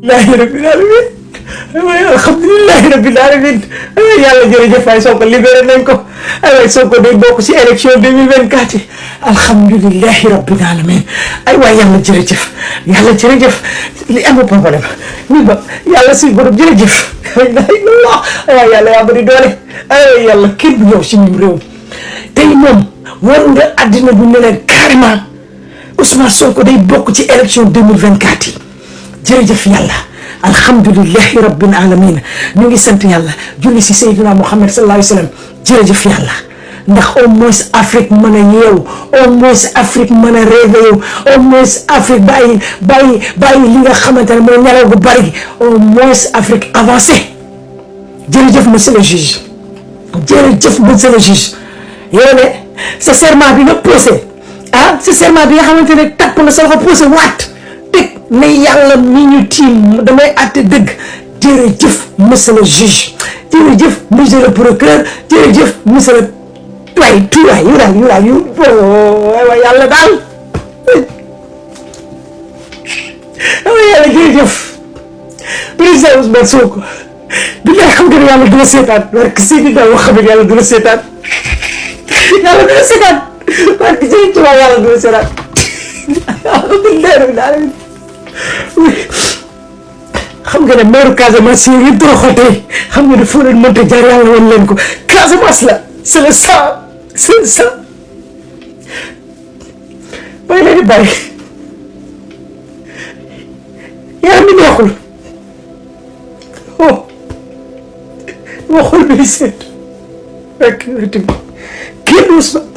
alhamdulillahi rabbil alamin alhamdulillahi rabbil alamin yàlla jërëjëf waay Sonko libéré nañ ko ay waay Sonko day bokk ci élection 2024 yi alhamdulillahi rabbil alamin ay waay yàlla jërëjëf li amul problème ni ba yàlla si borom jërëjëf la ilaha illallah ay waay yàlla yaa bari doole ay waay yàlla kenn du ñëw si ñun réew tey moom war nga àddina bu ne leen carrément Ousmane Sonko day bokk ci élection 2024 yi jërëjëf yàlla alhamdulillahi rabbil alamin ñu ngi sant yàlla julli si Seydina Muhammad sallallahu alayhi wa sallam jërëjëf yàlla ndax au moins Afrique mën a yeewu au moins Afrique mën a réveillé au moins Afrique bàyyi li nga xamante ne mooy nelaw gu bari au moins Afrique avancé jërëjëf monsieur le juge jërëjëf monsieur le juge yow ne sa serment bi nga posé sa serment bi nga xamante ne tapp nga sa loxo posé waat teg ne yàlla mi ñu tiim damay àtte dëgg jërëjëf monsieur le juge jërëjëf monsieur le procureur jërëjëf monsieur le tuwaay waay yàlla daal yàlla jërëjëf président Ousmane Sonko bi nga xam ne yàlla du la seetaan war ki seeni daal wax xam ne yàlla du la seetaan yàlla du la seetaan war ki seeni tuwaay yàlla du la seetaan xam nga ne maire Casamance yi yëpp toroxal tey xam nga ne foo leen mënta jaar yàlla woon leen ko Casamance la c'est le sang bàyyi leen di bàyyi yaram mi neexul waxul bi seet rek kenn Ousmane